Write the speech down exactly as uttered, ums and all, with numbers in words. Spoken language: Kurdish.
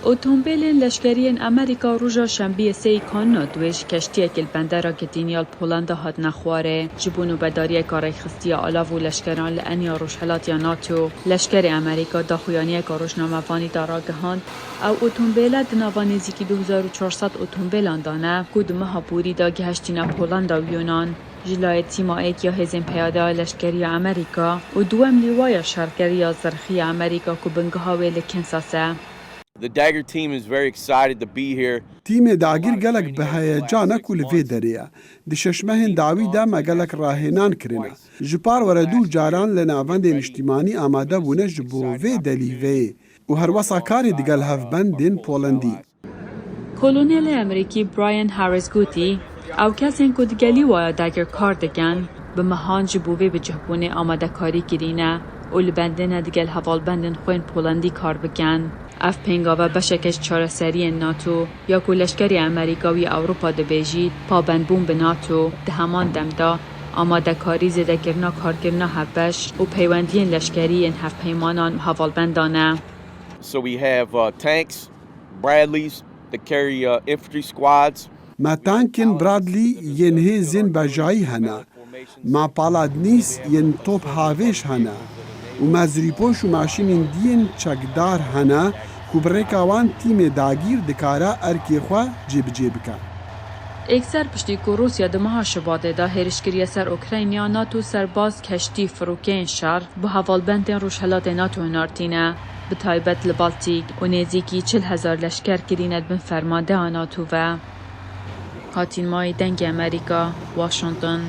Otombêlên leşkerî yên Amerîka roja Şembiyê sêyî Kanûna duê ji keştiyekê li bendera Gdynia li Polenda hatine xwarê. Ji bo nûbedariyeka rêxistiya alav û leşkeran li Eniya Rojhelatiya NATO, leşkerê Amerîka daxuyaniyeka rojnamevanî de ragihand, ew otombêle di nava nêzîkî du hezar û çar sed otombêlan de ne, ku di meha borî de gihiştîne Polenda û Yunan. Ji layê tîma êk ya Hêzên Peyade ya Leşkerî ya Amerîka û duwem Lîwaya Şerkerî ya Zirxî ya Amerîka ku bingeha wê li Kansas e. The Dagger team is very excited to be here. Tîmê dagîr gelek bi heyecan e ku li vê derê ye. Di şeş mehên dawî de me gelek rahênan kirine. Ji par were dû caran li navendên niştîmanî amade bûne ji bo vê delîveyê û herwesa karê digel hevbendên Polandî. Kolonelê Amerîkî Brian Harris gotî, ew kesên ku digel Lîwaya Dagger kar dikin, bi mehan ji bo vê bicihbûnê amadekarî kirîne û li bendê ne digel hevalbendên xwe yên Polandî kar bikin. Ev pêngave beşek e ji çareseriyên NATO ya ku leşkerê Amerîka wî Ewropa dibêjît, pabendbûn bi NATO, di heman dem de amadekarî zêdekirina karkirina hevbeş û peywendiyên leşkerî yên hevpeymanan û hevalbendan e. So we have uh, tanks, Bradleys that carry uh, infantry squads. Me tankên Bradley yên hêzên bejayî hene. Me Paladnîs yên top havêş hene û me zirîpoş û maşînên dî yên çekdar hene ku bi rêka wan tîmê dagîr dikare erkê xwe cêbicê bike. Êkser piştî ku Rûsya di meha Şubatê de hêriş kiriye ser Ukrayna, NATO serbaz, keştî, firokeyên şer bo hevalbendên Rojhilatê NATO hinartîne, bi taybet li Baltîk û nêzîkî çil hezar leşker kirîne di bin fermandeya NATO ve. Hatîn Mayî, Dengê Amerîka, Washington.